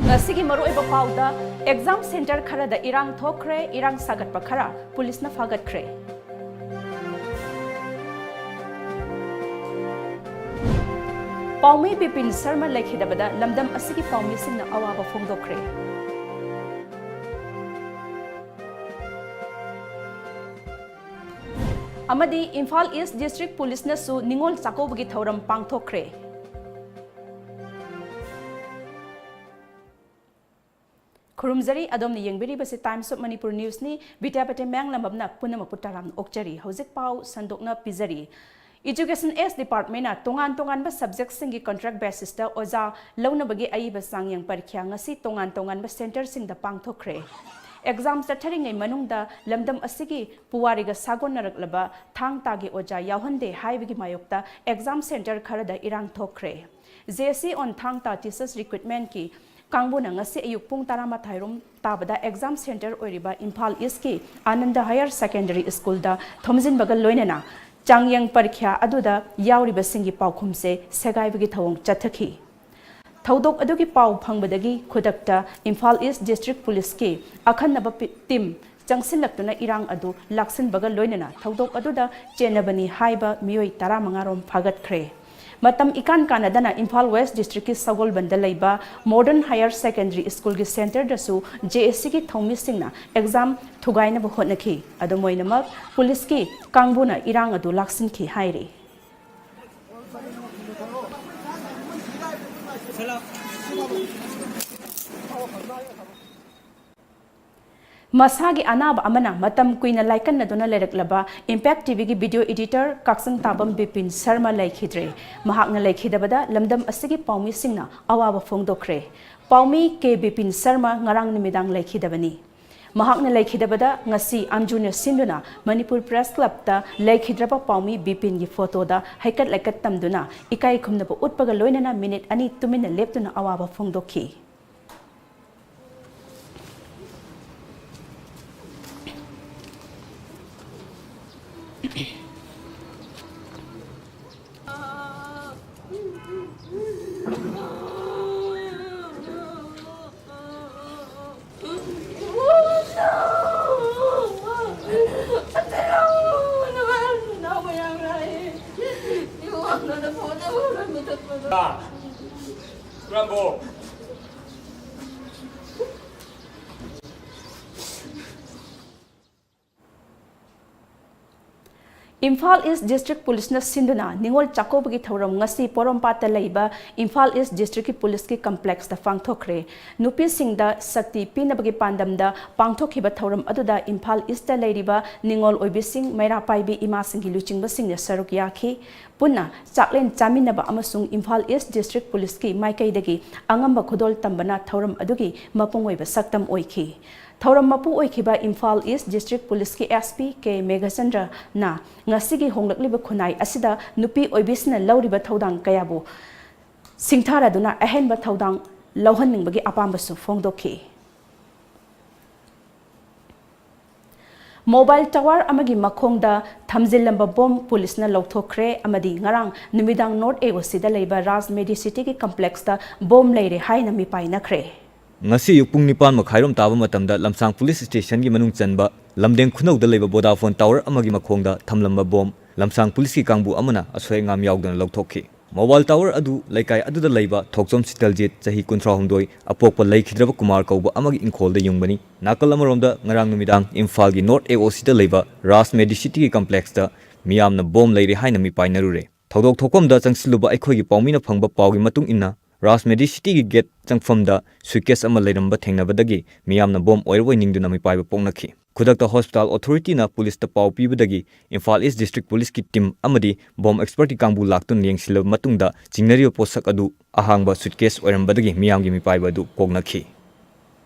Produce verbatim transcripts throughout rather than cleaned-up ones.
ꯉꯁꯤꯒꯤ ꯃꯔꯨꯑꯣꯏꯕ ꯄꯥꯎꯗ, ꯑꯦꯛꯖꯥꯝ ꯁꯦꯟꯇꯔ ꯈꯔꯗ ꯏꯔꯥꯡ ꯊꯣꯛꯈ꯭ꯔꯦ, ꯏꯔꯥꯡ ꯁꯥꯒꯠꯄ ꯈꯔ ꯄꯨꯂꯤꯁꯅ ꯐꯥꯒꯠꯈ꯭ꯔꯦ꯫ ꯄꯥꯎꯃꯤ ꯕꯤꯄꯤꯟ ꯁꯔꯃ ꯂꯩꯈꯤꯗꯕꯗ ꯂꯝꯗꯝ ꯑꯁꯤꯒꯤ ꯄꯥꯎꯃꯤꯁꯤꯡꯅ ꯑꯋꯥꯕ ꯐꯣꯡꯗꯣꯛꯈ꯭ꯔꯦ꯫ ꯑꯃꯗꯤ ꯏꯝꯐꯥꯜ ꯏꯁ ꯗꯤꯁꯇ꯭ꯔꯤꯛ ꯄꯨꯂꯤꯁꯅꯁꯨ ꯅꯤꯉꯣꯜ ꯆꯥꯛꯀꯧꯕꯒꯤ ꯊꯧꯔꯝ ꯄꯥꯡꯊꯣꯛꯈ꯭ꯔꯦ꯫ ꯈꯨꯔꯨꯝꯖꯔꯤ, ꯑꯗꯣꯝꯅ ꯌꯦꯡꯕꯤꯔꯤꯕꯁꯤ Times of Manipur Newsꯅꯤ꯫ ꯕꯤꯗ꯭ꯌꯥꯄꯇꯤ ꯃꯌꯥꯡꯂꯝꯕꯝꯅ ꯄꯨꯝꯅꯃꯛꯄꯨ ꯇꯔꯥꯝꯅ ꯑꯣꯛꯆꯔꯤ꯫ ꯍꯧꯖꯤꯛ ꯄꯥꯎ ꯁꯟꯗꯣꯛꯅ ꯄꯤꯖꯔꯤ꯫ Education S Departmentꯅ ꯇꯣꯉꯥꯟ ꯇꯣꯉꯥꯟꯕ subjectꯁꯤꯡꯒꯤ contract basisꯇ ꯑꯣꯖꯥ ꯂꯧꯅꯕꯒꯤ ꯑꯏꯕ ꯆꯥꯡꯌꯦꯡ ꯄꯔꯤꯈ꯭ꯌꯥ ꯉꯁꯤ ꯇꯣꯉꯥꯟ ꯇꯣꯉꯥꯟꯕ centreꯁꯤꯡꯗ ꯄꯥꯡꯊꯣꯛꯈ꯭ꯔꯦ꯫ Exam ꯆꯠꯊꯔꯤꯉꯩ ꯃꯅꯨꯡꯗ ꯂꯝꯗꯝ ꯑꯁꯤꯒꯤ ꯄꯨꯋꯥꯔꯤꯒ ꯁꯥꯒꯣꯟꯅꯔꯛꯂꯕ ꯊꯥꯡ ꯇꯥꯒꯤ ꯑꯣꯖꯥ ꯌꯥꯎꯍꯟꯗꯦ ꯍꯥꯏꯕꯒꯤ ꯃꯥꯌꯣꯛꯇ exam centre ꯈꯔꯗ ꯏꯔꯥꯡ ꯊꯣꯛꯈ꯭ꯔꯦ꯫ J C on Thang Ta Teachers Recruitmentꯀꯤ ꯀꯥꯡꯕꯨꯅ ꯉꯁꯤ ꯑꯌꯨꯛ ꯄꯨꯡ ꯇꯔꯥꯃꯥꯊꯣꯏ ꯔꯣꯝ ꯇꯥꯕꯗ exam centre ꯑꯣꯏꯔꯤꯕ ꯏꯝꯐꯥꯜ ꯏꯁꯀꯤ ꯑꯥꯅꯟꯗ Higher Secondary Schoolꯗ ꯊꯣꯝꯖꯤꯟꯕꯒ ꯂꯣꯏꯅꯅ ꯆꯥꯡꯌꯦꯡ ꯄꯔꯤꯈ꯭ꯌꯥ ꯑꯗꯨꯗ ꯌꯥꯎꯔꯤꯕꯁꯤꯡꯒꯤ ꯄꯥꯎꯈꯨꯝꯁꯦ ꯁꯦꯒꯥꯏꯕꯒꯤ ꯊꯧꯑꯣꯡ ꯆꯠꯊꯈꯤ꯫ ꯊꯧꯗꯣꯛ ꯑꯗꯨꯒꯤ ꯄꯥꯎ ꯐꯪꯕꯗꯒꯤ ꯈꯨꯗꯛꯇ ꯏꯝꯐꯥꯜ ꯏꯁ ꯗꯤꯁꯇ꯭ꯔꯤꯛ ꯄꯨꯂꯤꯁꯀꯤ ꯑꯈꯟꯅꯕ ꯄꯤ-, ꯇꯤꯝ ꯆꯪꯁꯤꯜꯂꯛꯇꯨꯅ ꯏꯔꯥꯡ ꯑꯗꯨ ꯂꯥꯛꯁꯤꯟꯕꯒ ꯂꯣꯏꯅꯅ ꯊꯧꯗꯣꯛ ꯑꯗꯨꯗ ꯆꯦꯟꯅꯕꯅꯤ ꯍꯥꯏꯕ ꯃꯤꯑꯣꯏ ꯇꯔꯥꯃꯉꯥ ꯔꯣꯝ ꯐꯥꯒꯠꯈ꯭ꯔꯦ꯫ ꯃꯇꯝ ꯏꯀꯥꯟ ꯀꯥꯟꯅꯗꯅ ꯏꯝꯐꯥꯜ ꯋꯦꯁ ꯗꯤꯁꯇ꯭ꯔꯤꯛꯀꯤ ꯁꯒꯣꯜꯕꯟꯗ ꯂꯩꯕ Modern Higher Secondary Schoolꯒꯤ centreꯗꯁꯨ J S Cꯒꯤ ꯊꯧꯃꯤꯁꯤꯡꯅ exam ꯊꯨꯒꯥꯏꯅꯕ ꯍꯣꯠꯅꯈꯤ꯫ ꯑꯗꯨꯝ ꯑꯣꯏꯅꯃꯛ, ꯄꯨꯂꯤꯁꯀꯤ ꯀꯥꯡꯕꯨꯅ ꯏꯔꯥꯡ ꯑꯗꯨ ꯂꯥꯛꯁꯤꯟꯈꯤ ꯍꯥꯏꯔꯤ꯫ ꯃꯁꯥꯒꯤ ꯑꯅꯥꯕ ꯑꯃꯅ ꯃꯇꯝ ꯀꯨꯏꯅ ꯂꯥꯏꯀꯠꯅꯗꯨꯅ ꯂꯩꯔꯛꯂꯕ Impact TVꯒꯤ video editor ꯀꯥꯛꯆꯪ ꯇꯥꯕꯝ Bipin Sharma ꯂꯩꯈꯤꯗ꯭ꯔꯦ꯫ ꯃꯍꯥꯛꯅ ꯂꯩꯈꯤꯗꯕꯗ ꯂꯝꯗꯝ ꯑꯁꯤꯒꯤ ꯄꯥꯎꯃꯤꯁꯤꯡꯅ ꯑꯋꯥꯕ ꯐꯣꯡꯗꯣꯛꯈ꯭ꯔꯦ꯫ ꯄꯥꯎꯃꯤ ꯀꯦ ꯕꯤꯄꯤꯟ ꯁꯔꯃ ꯉꯔꯥꯡ ꯅꯨꯃꯤꯗꯥꯡ ꯂꯩꯈꯤꯗꯕꯅꯤ꯫ ꯃꯍꯥꯛꯅ ꯂꯩꯈꯤꯗꯕꯗ ꯉꯁꯤ ꯑꯝꯖꯨꯅ ꯁꯤꯟꯗꯨꯅ ꯃꯅꯤꯄꯨꯔ Press Clubꯇ ꯂꯩꯈꯤꯗ꯭ꯔꯕ ꯄꯥꯎꯃꯤ ꯕꯤꯄꯤꯟꯒꯤ photoꯗ ꯍꯩꯀꯠ ꯂꯩꯀꯠ ꯇꯝꯗꯨꯅ ꯏꯀꯥꯏ ꯈꯨꯝꯅꯕ ꯎꯠꯄꯒ ꯂꯣꯏꯅꯅ minute ꯑꯅꯤ ꯇꯨꯃꯤꯟꯅ ꯂꯦꯞꯇꯨꯅ ꯑꯋꯥꯕ ꯐꯣꯡꯗꯣꯛꯈꯤ꯫ ꯆꯨꯔꯥꯝꯕꯨ꯫ ꯏꯝꯐꯥꯜ ꯏꯁ ꯗꯤꯁꯇ꯭ꯔꯤꯛ ꯄꯨꯂꯤꯁꯅ ꯁꯤꯟꯗꯨꯅ ꯅꯤꯉꯣꯜ ꯆꯥꯛꯀꯧꯕꯒꯤ ꯊꯧꯔꯝ ꯉꯁꯤ ꯄꯣꯔꯣꯝꯄꯥꯠꯇ ꯂꯩꯕ ꯏꯝꯐꯥꯜ ꯏꯁ ꯗꯤꯁꯇ꯭ꯔꯤꯛꯀꯤ ꯄꯨꯂꯤꯁꯀꯤ ꯀꯝꯄ꯭ꯂꯦꯛꯁꯇ ꯄꯥꯡꯊꯣꯛꯈ꯭ꯔꯦ꯫ ꯅꯨꯄꯤꯁꯤꯡꯗ ꯁꯛꯇꯤ ꯄꯤꯅꯕꯒꯤ ꯄꯥꯟꯗꯝꯗ ꯄꯥꯡꯊꯣꯛꯈꯤꯕ ꯊꯧꯔꯝ ꯑꯗꯨꯗ ꯏꯝꯐꯥꯜ ꯏꯁꯇ ꯂꯩꯔꯤꯕ ꯅꯤꯉꯣꯜ ꯑꯣꯏꯕꯤꯁꯤꯡ, ꯃꯩꯔꯥ ꯄꯥꯏꯕꯤ ꯏꯃꯥꯁꯤꯡꯒꯤ ꯂꯨꯆꯤꯡꯕꯁꯤꯡꯅ ꯁꯔꯨꯛ ꯌꯥꯈꯤ꯫ ꯄꯨꯟꯅ ꯆꯥꯛꯂꯦꯟ ꯆꯥꯃꯤꯟꯅꯕ ꯑꯃꯁꯨꯡ ꯏꯝꯐꯥꯜ ꯏꯁ ꯗꯤꯁꯇ꯭ꯔꯤꯛ ꯄꯨꯂꯤꯁꯀꯤ ꯃꯥꯏꯀꯩꯗꯒꯤ ꯑꯉꯝꯕ ꯈꯨꯗꯣꯜ ꯇꯝꯕꯅ ꯊꯧꯔꯝ ꯑꯗꯨꯒꯤ ꯃꯄꯨꯡ ꯑꯣꯏꯕ ꯁꯛꯇꯝ ꯑꯣꯏꯈꯤ꯫ ꯊꯧꯔꯝ ꯃꯄꯨ ꯑꯣꯏꯈꯤꯕ ꯏꯝꯐꯥꯜ ꯏꯁ ꯗꯤꯁꯇ꯭ꯔꯤꯛ ꯄꯨꯂꯤꯁꯀꯤ ꯑꯦꯁ ꯄꯤ ꯀꯦ ꯃꯦꯘꯆꯟꯗ꯭ꯔꯅ ꯉꯁꯤꯒꯤ ꯍꯣꯡꯂꯛꯂꯤꯕ ꯈꯨꯟꯅꯥꯏ ꯑꯁꯤꯗ ꯅꯨꯄꯤ ꯑꯣꯏꯕꯤꯁꯤꯡꯅ ꯂꯧꯔꯤꯕ ꯊꯧꯗꯥꯡ ꯀꯌꯥꯕꯨ ꯁꯤꯡꯊꯥꯔꯗꯨꯅ ꯑꯍꯦꯟꯕ ꯊꯧꯗꯥꯡ ꯂꯧꯍꯟꯅꯤꯡꯕꯒꯤ ꯑꯄꯥꯝꯕꯁꯨ ꯐꯣꯡꯗꯣꯛꯈꯤ꯫ ꯃꯣꯕꯥꯏꯜ ꯇꯋꯥꯔ ꯑꯃꯒꯤ ꯃꯈꯣꯡꯗ ꯊꯝꯖꯤꯜꯂꯝꯕ ꯕꯣꯝ ꯄꯨꯂꯤꯁꯅ ꯂꯧꯊꯣꯛꯈ꯭ꯔꯦ ꯑꯃꯗꯤ ꯉꯔꯥꯡ ꯅꯨꯃꯤꯗꯥꯡ ꯅꯣꯔꯠ ꯑꯦ ꯑꯣ ꯁꯤꯗ ꯂꯩꯕ ꯔꯥꯖ ꯃꯦꯗꯤꯁꯤꯇꯤꯒꯤ ꯀꯝꯄ꯭ꯂꯦꯛꯁꯇ ꯕꯣꯝ ꯂꯩꯔꯦ ꯍꯥꯏꯅ ꯃꯤꯄꯥꯏꯅꯈ꯭ꯔꯦ꯫ ꯉꯁꯤ ꯑꯌꯨꯛ ꯄꯨꯡ ꯅꯤꯄꯥꯟ ꯃꯈꯥꯏꯔꯣꯝ ꯇꯥꯕ ꯃꯇꯝꯗ ꯂꯝꯁꯥꯡ ꯄꯨꯂꯤꯁ ꯁ꯭ꯇꯦꯁꯟꯒꯤ ꯃꯅꯨꯡ ꯆꯟꯕ ꯂꯝꯗꯦꯡ ꯈꯨꯅꯧꯗ ꯂꯩꯕ ꯚꯣꯗꯥꯐꯣꯟ ꯇꯥꯋꯔ ꯑꯃꯒꯤ ꯃꯈꯣꯡꯗ ꯊꯝꯂꯝꯕ ꯕꯣꯝ ꯂꯝꯁꯥꯡ ꯄꯨꯂꯤꯁꯀꯤ ꯀꯥꯡꯕꯨ ꯑꯃꯅ ꯑꯁꯣꯏ ꯑꯉꯥꯝ ꯌꯥꯎꯗꯅ ꯂꯧꯊꯣꯛꯈꯤ꯫ ꯃꯣꯕꯥꯏꯜ ꯇꯥꯋꯔ ꯑꯗꯨ ꯂꯩꯀꯥꯏ ꯑꯗꯨꯗ ꯂꯩꯕ ꯊꯣꯛꯆꯣꯝ ꯁꯤꯇꯜꯖꯤꯠ, ꯆꯍꯤ ꯀꯨꯟꯊ꯭ꯔꯥꯍꯨꯝꯗꯣꯏ, ꯑꯄꯣꯛꯄ ꯂꯩꯈꯤꯗ꯭ꯔꯕ ꯀꯨꯃꯥꯔ ꯀꯧꯕ ꯑꯃꯒꯤ ꯏꯪꯈꯣꯜꯗ ꯌꯨꯡꯕꯅꯤ꯫ ꯅꯥꯀꯜ ꯑꯃꯔꯣꯝꯗ ꯉꯔꯥꯡ ꯅꯨꯃꯤꯗꯥꯡ ꯏꯝꯐꯥꯜꯒꯤ ꯅꯣꯔꯠ ꯑꯦ ꯑꯣ ꯁꯤꯗ ꯂꯩꯕ ꯔꯥꯖ ꯃꯦꯗꯤꯁꯤꯇꯤꯒꯤ ꯀꯝꯄ꯭ꯂꯦꯛꯁꯇ ꯃꯤꯌꯥꯝꯅ ꯕꯣꯝ ꯂꯩꯔꯦ ꯍꯥꯏꯅ ꯃꯤꯄꯥꯏꯅꯔꯨꯔꯦ꯫ ꯊꯧꯗꯣꯛ ꯊꯣꯛꯐꯝꯗ ꯆꯪꯁꯤꯜꯂꯨꯕ ꯑꯩꯈꯣꯏꯒꯤ ꯄꯥꯎꯃꯤꯅ ꯐꯪꯕ ꯄꯥꯎꯒꯤ ꯃꯇꯨꯡ ꯏꯟꯅ, ꯔꯥꯖ ꯃꯦꯗꯤꯁꯤꯇꯤꯒꯤ ꯒꯦꯠ ꯆꯪꯐꯝꯗ ꯁꯨꯏꯠꯀꯦꯁ ꯑꯃ ꯂꯩꯔꯝꯕ ꯊꯦꯡꯅꯕꯗꯒꯤ ꯃꯤꯌꯥꯝꯅ ꯕꯣꯝ ꯑꯣꯏꯔꯕꯣꯏ ꯅꯤꯡꯗꯨꯅ ꯃꯤꯄꯥꯏꯕ ꯄꯣꯛꯅꯈꯤ꯫ ꯈꯨꯗꯛꯇ ꯍꯣꯁꯄꯤꯇꯥꯜ ꯑꯣꯊꯣꯔꯤꯇꯤꯅ ꯄꯨꯂꯤꯁꯇ ꯄꯥꯎ ꯄꯤꯕꯗꯒꯤ ꯏꯝꯐꯥꯜ ꯏꯁ ꯗꯤꯁꯇ꯭ꯔꯤꯛ ꯄꯨꯂꯤꯁꯀꯤ ꯇꯤꯝ ꯑꯃꯗꯤ ꯕꯣꯝ ꯑꯦꯛꯁꯄꯔꯠꯀꯤ ꯀꯥꯡꯕꯨ ꯂꯥꯛꯇꯨꯅ ꯌꯦꯡꯁꯤꯜꯂꯕ ꯃꯇꯨꯡꯗ ꯆꯤꯡꯅꯔꯤꯕ ꯄꯣꯠꯁꯛ ꯑꯗꯨ ꯑꯍꯥꯡꯕ ꯁꯨꯠꯀꯦꯁ ꯑꯣꯏꯔꯝꯕꯗꯒꯤ ꯃꯤꯌꯥꯝꯒꯤ ꯃꯤꯄꯥꯏꯕ ꯑꯗꯨ ꯀꯣꯛꯅꯈꯤ꯫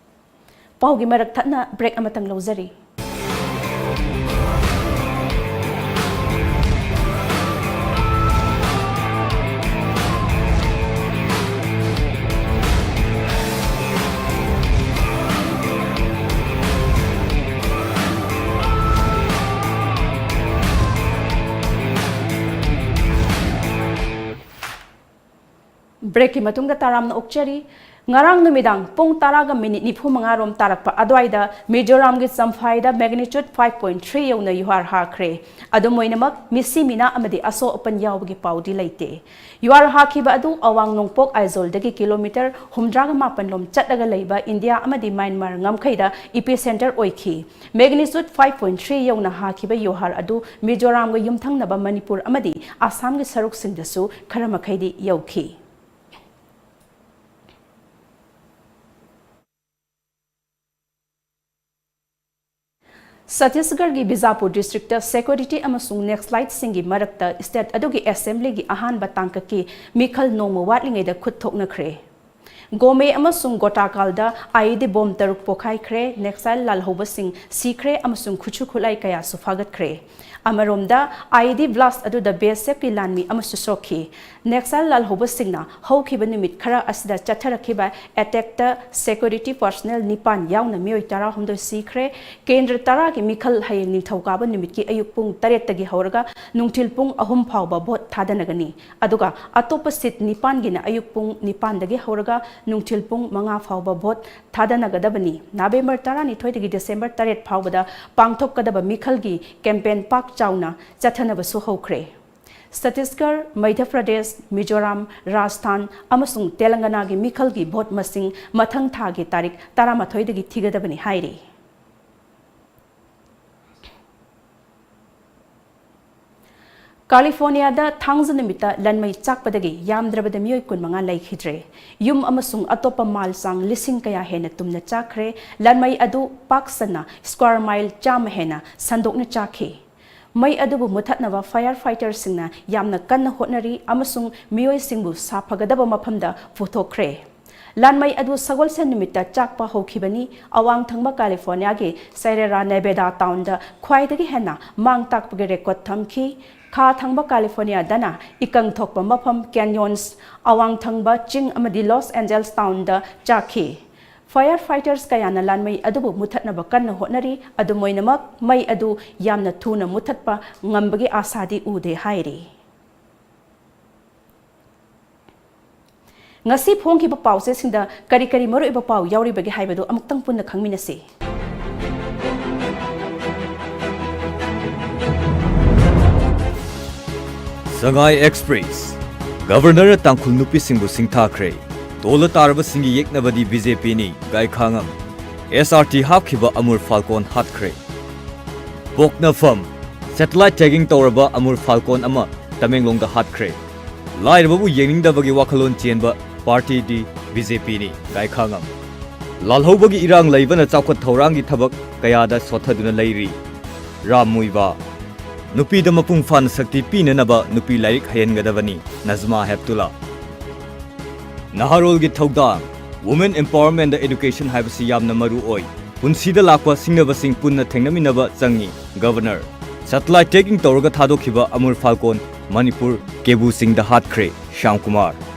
ꯄꯥꯎꯒꯤ ꯃꯔꯛ ꯊꯠꯅ ꯕ꯭ꯔꯦꯛ ꯑꯃꯇꯪ ꯂꯧꯖꯔꯤ꯫ ꯕ꯭ꯔꯦꯛꯀꯤ ꯃꯇꯨꯡꯗ ꯇꯔꯥꯝꯅ ꯑꯣꯛꯆꯔꯤ꯫ ꯉꯔꯥꯡ ꯅꯨꯃꯤꯗꯥꯡ ꯄꯨꯡ ꯇꯔꯥꯒ ꯃꯤꯅꯤꯠ ꯅꯤꯐꯨ ꯃꯉꯥ ꯔꯣꯝ ꯇꯥꯔꯛꯄ ꯑꯗꯨꯋꯥꯏꯗ ꯃꯤꯖꯣꯔꯥꯝꯒꯤ ꯆꯝꯐꯥꯏꯗ magnitude five point three ꯌꯧꯅ ꯌꯨꯍꯥꯔ ꯍꯥꯈ꯭ꯔꯦ꯫ ꯑꯗꯨꯝ ꯑꯣꯏꯅꯃꯛ, ꯃꯤꯁꯤ ꯃꯤꯅꯥ ꯑꯃꯗꯤ ꯑꯁꯣꯛ ꯑꯄꯟ ꯌꯥꯎꯕꯒꯤ ꯄꯥꯎꯗꯤ ꯂꯩꯇꯦ꯫ ꯌꯨꯍꯥꯔ ꯍꯥꯈꯤꯕ ꯑꯗꯨ ꯑꯋꯥꯡ ꯅꯣꯡꯄꯣꯛ ꯑꯥꯏꯖꯣꯜꯗꯒꯤ ꯀꯤꯂꯣꯃꯤꯇꯔ ꯍꯨꯝꯗ꯭ꯔꯥꯒ ꯃꯥꯄꯟ ꯂꯣꯝ ꯆꯠꯂꯒ ꯂꯩꯕ ꯏꯟꯗꯤꯌꯥ ꯑꯃꯗꯤ ꯃ꯭ꯌꯥꯟꯃꯥꯔ ꯉꯝꯈꯩꯗ ꯏꯄꯤꯁꯦꯟꯇꯔ ꯑꯣꯏꯈꯤ꯫ Magnitude five point three ꯌꯧꯅ ꯍꯥꯈꯤꯕ ꯌꯨꯍꯥꯔ ꯑꯗꯨ ꯃꯤꯖꯣꯔꯥꯝꯒ ꯌꯨꯝꯊꯪꯅꯕ ꯃꯅꯤꯄꯨꯔ ꯑꯃꯗꯤ ꯑꯁꯥꯝꯒꯤ ꯁꯔꯨꯛꯁꯤꯡꯗꯁꯨ ꯈꯔ ꯃꯈꯩꯗꯤ ꯌꯧꯈꯤ꯫ ꯁꯠꯇꯤꯁꯒꯔꯒꯤ ꯕꯤꯖꯥꯄꯨꯔ ꯗꯤꯁꯇ꯭ꯔꯤꯛꯇ ꯁꯦꯀ꯭ꯌꯨꯔꯤꯇꯤ ꯑꯃꯁꯨꯡ ꯅꯦꯛꯁꯂꯥꯏꯠꯁꯤꯡꯒꯤ ꯃꯔꯛꯇ ꯁ꯭ꯇꯦꯠ ꯑꯗꯨꯒꯤ ꯑꯦꯁꯦꯝꯕ꯭ꯂꯤꯒꯤ ꯑꯍꯥꯟꯕ ꯇꯥꯡꯀꯛꯀꯤ ꯃꯤꯈꯜ ꯅꯣꯡꯃ ꯋꯥꯠꯂꯤꯉꯩꯗ ꯈꯨꯠ ꯊꯣꯛꯅꯈ꯭ꯔꯦ꯫ ꯒꯣꯃꯦ ꯑꯃꯁꯨꯡ ꯒꯣꯇꯥꯀꯥꯜꯗ IED ꯕꯣꯝ ꯇꯔꯨꯛ ꯄꯣꯈꯥꯏꯈ꯭ꯔꯦ, ꯅꯦꯛꯁꯂꯥꯏꯠ ꯂꯥꯜꯍꯧꯕꯁꯤꯡ ꯁꯤꯈ꯭ꯔꯦ ꯑꯃꯁꯨꯡ ꯈꯨꯠꯁꯨ ꯈꯨꯠꯂꯥꯏ ꯀꯌꯥꯁꯨ ꯐꯥꯒꯠꯈ꯭ꯔꯦ꯫ ꯑꯃꯔꯣꯝꯗ, IED blast ꯑꯗꯨꯗ BSFꯀꯤ ꯂꯥꯟꯃꯤ ꯑꯃꯁꯨ ꯁꯣꯛꯈꯤ꯫ ꯅꯦꯛꯁꯂꯥꯏꯠ ꯂꯥꯜꯍꯧꯕꯁꯤꯡꯅ ꯍꯧꯈꯤꯕ ꯅꯨꯃꯤꯠ ꯈꯔ ꯑꯁꯤꯗ ꯆꯠꯊꯔꯛꯈꯤꯕ ꯑꯦꯇꯦꯛꯇ ꯁꯦꯀ꯭ꯌꯨꯔꯤꯇꯤ ꯄꯔꯁꯅꯦꯜ ꯅꯤꯄꯥꯟ ꯌꯥꯎꯅ ꯃꯤꯑꯣꯏ ꯇꯔꯥꯍꯨꯝꯗꯣꯏ ꯁꯤꯈ꯭ꯔꯦ꯫ ꯀꯦꯟꯗ꯭ꯔ ꯇꯔꯥꯒꯤ ꯃꯤꯈꯜ ꯍꯌꯦꯡ ꯅꯤꯡꯊꯧꯀꯥꯕ ꯅꯨꯃꯤꯠꯀꯤ ꯑꯌꯨꯛ ꯄꯨꯡ ꯇꯔꯦꯠꯇꯒꯤ ꯍꯧꯔꯒ ꯅꯨꯡꯊꯤꯜ ꯄꯨꯡ ꯑꯍꯨꯝ ꯐꯥꯎꯕ ꯚꯣꯠ ꯊꯥꯗꯅꯒꯅꯤ꯫ ꯑꯗꯨꯒ ꯑꯇꯣꯞꯄ ꯁꯤꯠ ꯅꯤꯄꯥꯟꯒꯤꯅ ꯑꯌꯨꯛ ꯄꯨꯡ ꯅꯤꯄꯥꯟꯗꯒꯤ ꯍꯧꯔꯒ ꯅꯨꯡꯊꯤꯜ ꯄꯨꯡ ꯃꯉꯥ ꯐꯥꯎꯕ ꯚꯣꯠ ꯊꯥꯗꯅꯒꯗꯕꯅꯤ꯫ ꯅꯕꯦꯝꯕꯔ ꯇꯔꯥꯅꯤꯊꯣꯏꯗꯒꯤ ꯗꯤꯁꯦꯝꯕꯔ ꯇꯔꯦꯠ ꯐꯥꯎꯕꯗ ꯄꯥꯡꯊꯣꯛꯀꯗꯕ ꯃꯤꯈꯜꯒꯤ ꯀꯦꯝꯄꯦꯟ ꯄꯥꯛ ꯆꯥꯎꯅ ꯆꯠꯊꯅꯕꯁꯨ ꯍꯧꯈ꯭ꯔꯦ꯫ ꯁꯠꯇꯤꯁꯒꯔ, ꯃꯙ꯭ꯌ ꯄ꯭ꯔꯗꯦꯁ, ꯃꯤꯖꯣꯔꯥꯝ, ꯔꯥꯖꯁꯊꯥꯟ ꯑꯃꯁꯨꯡ ꯇꯦꯂꯪꯒꯅꯥꯒꯤ ꯃꯤꯈꯜꯒꯤ ꯚꯣꯠ ꯃꯁꯤꯡ ꯃꯊꯪ ꯊꯥꯒꯤ ꯇꯥꯔꯤꯛ ꯇꯔꯥꯃꯥꯊꯣꯏꯗꯒꯤ ꯊꯤꯒꯗꯕꯅꯤ ꯍꯥꯏꯔꯤ꯫ ꯀꯥꯂꯤꯐꯣꯔꯅꯤꯌꯥꯗ ꯊꯥꯡꯖ ꯅꯨꯃꯤꯠꯇ ꯂꯟꯃꯩ ꯆꯥꯛꯄꯗꯒꯤ ꯌꯥꯝꯗ꯭ꯔꯕꯗ ꯃꯤꯑꯣꯏ ꯀꯨꯟꯃꯉꯥ ꯂꯩꯈꯤꯗ꯭ꯔꯦ꯫ ꯌꯨꯝ ꯑꯃꯁꯨꯡ ꯑꯇꯣꯞꯄ ꯃꯥꯜ ꯆꯥꯡ ꯂꯤꯁꯤꯡ ꯀꯌꯥ ꯍꯦꯟꯅ ꯇꯨꯝꯅ ꯆꯥꯛꯈ꯭ꯔꯦ꯫ ꯂꯟꯃꯩ ꯑꯗꯨ ꯄꯥꯛ ꯁꯟꯅ ꯁ꯭ꯀ꯭ꯋꯥꯔ ꯃꯥꯏꯜ ꯆꯥꯝꯃ ꯍꯦꯟꯅ ꯁꯟꯗꯣꯛꯅ ꯆꯥꯛꯈꯤ꯫ ꯃꯩ ꯑꯗꯨꯕꯨ ꯃꯨꯊꯠꯅꯕ ꯐꯥꯌꯔ ꯐꯥꯏꯇꯔꯁꯤꯡꯅ ꯌꯥꯝꯅ ꯀꯟꯅ ꯍꯣꯠꯅꯔꯤ ꯑꯃꯁꯨꯡ ꯃꯤꯑꯣꯏꯁꯤꯡꯕꯨ ꯁꯥꯐꯒꯗꯕ ꯃꯐꯝꯗ ꯄꯨꯊꯣꯛꯈ꯭ꯔꯦ꯫ ꯂꯥꯟꯃꯩ ꯑꯗꯨ ꯁꯒꯣꯜꯁꯦꯟ ꯅꯨꯃꯤꯠꯇ ꯆꯥꯛꯄ ꯍꯧꯈꯤꯕꯅꯤ꯫ ꯑꯋꯥꯡ ꯊꯪꯕ ꯀꯥꯂꯤꯐꯣꯔꯅꯤꯌꯥꯒꯤ ꯁꯦꯔꯦꯔꯥ ꯅꯦꯕꯦꯗꯥ ꯇꯥꯎꯟꯗ ꯈ꯭ꯋꯥꯏꯗꯒꯤ ꯍꯦꯟꯅ ꯃꯥꯡ ꯇꯥꯛꯄꯒꯤ ꯔꯦꯀꯣꯔꯗ ꯊꯝꯈꯤ꯫ ꯈꯥ ꯊꯪꯕ ꯀꯥꯂꯤꯐꯣꯔꯅꯤꯌꯥꯗꯅ ꯏꯀꯪ ꯊꯣꯛꯄ ꯃꯐꯝ, ꯀꯦꯟꯌꯣꯟꯁ, ꯑꯋꯥꯡ ꯊꯪꯕ ꯆꯤꯡ ꯑꯃꯗꯤ ꯂꯣꯁ ꯑꯦꯟꯖꯦꯜꯁ ꯇꯥꯎꯟꯗ ꯆꯥꯛꯈꯤ꯫ ꯐꯥꯌꯔ ꯐꯥꯏꯇꯔꯁ ꯀꯌꯥꯅ ꯂꯥꯟꯃꯩ ꯑꯗꯨꯕꯨ ꯃꯨꯊꯠꯅꯕ ꯀꯟꯅ ꯍꯣꯠꯅꯔꯤ꯫ ꯑꯗꯨꯝ ꯑꯣꯏꯅꯃꯛ, ꯃꯩ ꯑꯗꯨ ꯌꯥꯝꯅ ꯊꯨꯅ ꯃꯨꯊꯠꯄ ꯉꯝꯕꯒꯤ ꯑꯥꯁꯥꯗꯤ ꯎꯗꯦ ꯍꯥꯏꯔꯤ꯫ ꯉꯁꯤ ꯐꯣꯡꯈꯤꯕ ꯄꯥꯎꯆꯦꯁꯤꯡꯗ ꯀꯔꯤ ꯀꯔꯤ ꯃꯔꯨꯑꯣꯏꯕ ꯄꯥꯎ ꯌꯥꯎꯔꯤꯕꯒꯦ ꯍꯥꯏꯕꯗꯨ ꯑꯃꯨꯛꯇꯪ ꯄꯨꯟꯅ ꯈꯪꯃꯤꯟꯅꯁꯤ꯫ ꯁꯉꯥꯏ ꯑꯦꯛꯁꯄ꯭ꯔꯦꯁ꯫ ꯒꯕꯔꯅꯔꯅ ꯇꯥꯡꯈꯨꯜ ꯅꯨꯄꯤꯁꯤꯡꯕꯨ ꯁꯤꯡꯊꯥꯈ꯭ꯔꯦ꯫ ꯇꯣꯜꯂ ꯇꯥꯔꯕꯁꯤꯡꯒꯤ ꯌꯦꯛꯅꯕꯗꯤ ꯕꯤ ꯖꯦ ꯄꯤꯅꯤ, ꯒꯥꯏꯈꯥꯉꯝ꯫ ꯑꯦꯁ ꯑꯥꯔ ꯇꯤ ꯍꯥꯞꯈꯤꯕ ꯑꯃꯨꯔ ꯐꯥꯜꯀꯣꯟ ꯍꯥꯠꯈ꯭ꯔꯦ꯫ ꯄꯣꯛꯅꯐꯝ꯫ ꯁꯦꯇꯦꯂꯥꯏꯠ ꯇꯦꯒꯤꯡ ꯇꯧꯔꯕ ꯑꯃꯨꯔ ꯐꯥꯜꯀꯣꯟ ꯑꯃ ꯇꯃꯦꯡꯂꯣꯡꯗ ꯍꯥꯠꯈ꯭ꯔꯦ꯫ ꯂꯥꯏꯔꯕꯕꯨ ꯌꯦꯡꯅꯤꯡꯗꯕꯒꯤ ꯋꯥꯈꯜꯂꯣꯟ ꯆꯦꯟꯕ ꯄꯥꯔꯇꯤꯗꯤ ꯕꯤ ꯖꯦ ꯄꯤꯅꯤ, ꯒꯥꯏꯈꯥꯉꯝ꯫ ꯂꯥꯜꯍꯧꯕꯒꯤ ꯏꯔꯥꯡ ꯂꯩꯕꯅ ꯆꯥꯎꯈꯠ ꯊꯧꯔꯥꯡꯒꯤ ꯊꯕꯛ ꯀꯌꯥꯗ ꯁꯣꯠꯊꯗꯨꯅ ꯂꯩꯔꯤ꯫ ꯔꯥꯝ ꯃꯨꯏꯕꯥ꯫ ꯅꯨꯄꯤꯗ ꯃꯄꯨꯡ ꯐꯥꯅ ꯁꯛꯇꯤ ꯄꯤꯅꯅꯕ ꯅꯨꯄꯤ ꯂꯥꯏꯔꯤꯛ ꯍꯩꯍꯟꯒꯗꯕꯅꯤ, ꯅꯖꯃꯥ ꯍꯦꯞꯇꯨꯂꯥ꯫ ꯅꯍꯥꯔꯣꯜꯒꯤ ꯊꯧꯗꯥꯡ꯫ Women empowerment ꯗ education ꯍꯥꯏꯕꯁꯤ ꯌꯥꯝꯅ ꯃꯔꯨ ꯑꯣꯏ꯫ ꯄꯨꯟꯁꯤꯗ ꯂꯥꯛꯄ ꯁꯤꯡꯅꯕꯁꯤꯡ ꯄꯨꯟꯅ ꯊꯦꯡꯅꯃꯤꯟꯅꯕ ꯆꯪꯉꯤ, ꯒꯕꯔꯅꯔ꯫ ꯁꯦꯇꯦꯂꯥꯏꯠ ꯇꯦꯒꯤꯡ ꯇꯧꯔꯒ ꯊꯥꯗꯣꯛꯈꯤꯕ ꯑꯃꯨꯔ ꯐꯥꯜꯀꯣꯟ ꯃꯅꯤꯄꯨꯔ ꯀꯦꯕꯨ ꯆꯤꯡꯗ ꯍꯥꯠꯈ꯭ꯔꯦ, ꯁ꯭ꯌꯥꯝ ꯀꯨꯃꯥꯔ꯫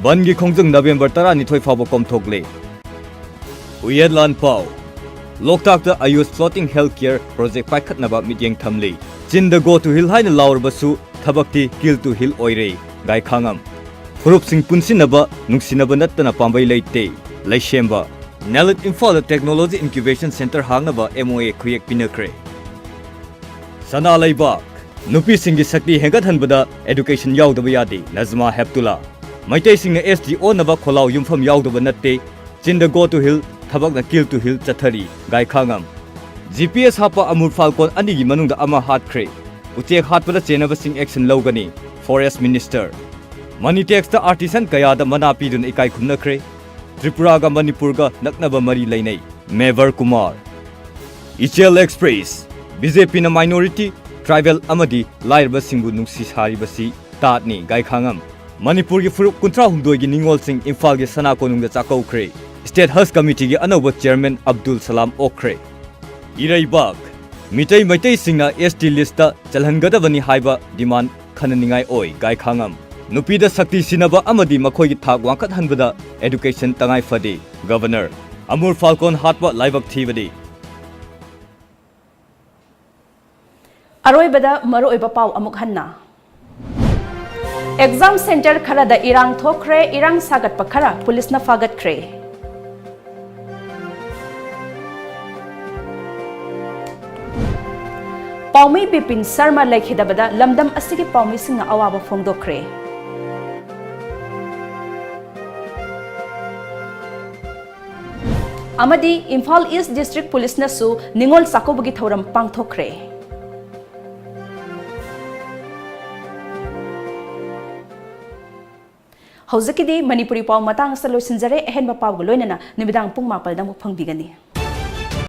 ꯕꯟꯒꯤ ꯈꯣꯡꯖꯪ ꯅꯕꯦꯝꯕꯔ ꯇꯔꯥꯅꯤꯊꯣꯏ ꯐꯥꯎꯕ ꯀꯣꯝꯊꯣꯛꯂꯦ꯫ ꯎꯌꯦꯠꯂꯥꯟ ꯄꯥꯎ꯫ ꯂꯣꯛꯇꯥꯛꯇ ꯑꯌꯨꯁ floating health care project ꯄꯥꯏꯈꯠꯅꯕ ꯃꯤꯠꯌꯦꯡ ꯊꯝꯂꯤ꯫ ꯆꯤꯟꯗ "Go to hell" ꯍꯥꯏꯅ ꯂꯥꯎꯔꯕꯁꯨ ꯊꯕꯛꯇꯤ "Kill to heal" ꯑꯣꯏꯔꯦ, ꯒꯥꯏꯈꯥꯉꯝ꯫ ꯐꯨꯔꯨꯞꯁꯤꯡ ꯄꯨꯟꯁꯤꯟꯅꯕ ꯅꯨꯡꯁꯤꯅꯕ ꯅꯠꯇꯅ ꯄꯥꯝꯕꯩ ꯂꯩꯇꯦ, ꯂꯩꯁꯦꯝꯕ꯫ ꯅꯦꯂꯤꯠ ꯏꯝꯐꯥꯜꯗ technology incubation center ꯍꯥꯡꯅꯕ M O A ꯈꯨꯌꯦꯛ ꯄꯤꯅꯈ꯭ꯔꯦ꯫ ꯁꯅꯥ ꯂꯩꯕꯥꯛ꯫ ꯅꯨꯄꯤꯁꯤꯡꯒꯤ ꯁꯛꯇꯤ ꯍꯦꯟꯒꯠꯍꯟꯕꯗ education ꯌꯥꯎꯗꯕ ꯌꯥꯗꯦ, ꯅꯖꯃꯥ ꯍꯦꯞꯇꯨꯂꯥ꯫ ꯃꯩꯇꯩꯁꯤꯡꯅ S T ꯑꯣꯟꯅꯕ ꯈꯣꯜꯂꯥꯎ ꯌꯨꯝꯐꯝ ꯌꯥꯎꯗꯕ ꯅꯠꯇꯦ꯫ ꯆꯤꯟꯗ "Go to hell", ꯊꯕꯛꯅ "Kill to hell" ꯆꯠꯊꯔꯤ, ꯒꯥꯏꯈꯥꯉꯝ꯫ G P S ꯍꯥꯞꯄ ꯑꯃꯨꯔ ꯐꯥꯜꯀꯣꯟ ꯑꯅꯤꯒꯤ ꯃꯅꯨꯡꯗ ꯑꯃ ꯍꯥꯠꯈ꯭ꯔꯦ꯫ ꯎꯆꯦꯛ ꯍꯥꯠꯄꯗ ꯆꯦꯟꯅꯕꯁꯤꯡ action ꯂꯧꯒꯅꯤ, Forest Minister꯫ ꯃꯅꯤꯇꯦꯛꯁꯇ artisan ꯀꯌꯥꯗ ꯃꯅꯥ ꯄꯤꯗꯨꯅ ꯏꯀꯥꯏ ꯈꯨꯝꯅꯈ꯭ꯔꯦ꯫ ꯇ꯭ꯔꯤꯄꯨꯔꯥꯒ ꯃꯅꯤꯄꯨꯔꯒ ꯅꯛꯅꯕ ꯃꯔꯤ ꯂꯩꯅꯩ, Mebar Kumar. Ichel express. B J ꯄꯤꯅ minority, tribal ꯑꯃꯗꯤ ꯂꯥꯏꯔꯕꯁꯤꯡꯕꯨ ꯅꯨꯡꯁꯤ ꯁꯥꯔꯤꯕꯁꯤ ꯇꯥꯠꯅꯤ, ꯒꯥꯏꯈꯥꯉꯝ꯫ ꯃꯅꯤꯄꯨꯔꯒꯤ ꯐꯨꯔꯨꯞ ꯀꯨꯟꯊ꯭ꯔꯥꯍꯨꯝꯗꯣꯏꯒꯤ ꯅꯤꯉꯣꯜꯁꯤꯡ ꯏꯝꯐꯥꯜꯒꯤ ꯁꯅꯥ ꯀꯣꯅꯨꯡꯗ ꯆꯥꯛꯀꯧꯈ꯭ꯔꯦ꯫ State Haj Committee ꯒꯤ ꯑꯅꯧꯕ chairman ꯑꯕꯗꯨꯜ ꯁꯂꯥꯝ ꯑꯣꯛꯈ꯭ꯔꯦ꯫ ꯏꯔꯩꯕꯥꯛ꯫ ꯃꯤꯇꯩ ꯃꯩꯇꯩꯁꯤꯡꯅ S T list ꯇ ꯆꯜꯍꯟꯒꯗꯕꯅꯤ ꯍꯥꯏꯕ demand ꯈꯟꯅꯅꯤꯡꯉꯥꯏ ꯑꯣꯏ, ꯒꯥꯏꯈꯥꯉꯝ꯫ ꯅꯨꯄꯤꯗ ꯁꯛꯇꯤ ꯁꯤꯟꯅꯕ ꯑꯃꯗꯤ ꯃꯈꯣꯏꯒꯤ ꯊꯥꯛ ꯋꯥꯡꯈꯠꯍꯟꯕꯗ education ꯇꯉꯥꯏ ꯐꯗꯦ, ꯒꯕꯔꯅꯔ꯫ ꯑꯃꯨꯔ ꯐꯥꯜꯀꯣꯟ ꯍꯥꯠꯄ ꯂꯥꯏꯕꯛ ꯊꯤꯕꯅꯤ꯫ ꯑꯔꯣꯏꯕꯗ ꯃꯔꯨꯑꯣꯏꯕ ꯄꯥꯎ ꯑꯃꯨꯛ ꯍꯟꯅ꯫ ꯑꯦꯛꯖꯥꯝ ꯁꯦꯟꯇꯔ ꯈꯔꯗ ꯏꯔꯥꯡ ꯊꯣꯛꯈ꯭ꯔꯦ, ꯏꯔꯥꯡ ꯁꯥꯒꯠꯄ ꯈꯔ ꯄꯨꯂꯤꯁꯅ ꯐꯥꯒꯠꯈ꯭ꯔꯦ꯫ ꯄꯥꯎꯃꯤ ꯕꯤꯄꯤꯟ ꯁꯔꯃ ꯂꯩꯈꯤꯗꯕꯗ ꯂꯝꯗꯝ ꯑꯁꯤꯒꯤ ꯄꯥꯎꯃꯤꯁꯤꯡꯅ ꯑꯋꯥꯕ ꯐꯣꯡꯗꯣꯛꯈ꯭ꯔꯦ꯫ ꯑꯃꯗꯤ ꯏꯝꯐꯥꯜ ꯏꯁ ꯗꯤꯁꯇ꯭ꯔꯤꯛ ꯄꯨꯂꯤꯁꯅꯁꯨ ꯅꯤꯉꯣꯜ ꯆꯥꯛꯀꯧꯕꯒꯤ ꯊꯧꯔꯝ ꯄꯥꯡꯊꯣꯛꯈ꯭ꯔꯦ꯫ ꯍꯧꯖꯤꯛꯀꯤꯗꯤ ꯃꯅꯤꯄꯨꯔꯤ ꯄꯥꯎ ꯃꯇꯥꯡ ꯑꯁꯤꯗ ꯂꯣꯏꯁꯤꯟꯖꯔꯦ꯫ ꯑꯍꯦꯟꯕ ꯄꯥꯎꯒ ꯂꯣꯏꯅꯅ ꯅꯨꯃꯤꯗꯥꯡ ꯄꯨꯡ ꯃꯥꯄꯜꯗ ꯑꯃꯨꯛ ꯐꯪꯕꯤꯒꯅꯤ꯫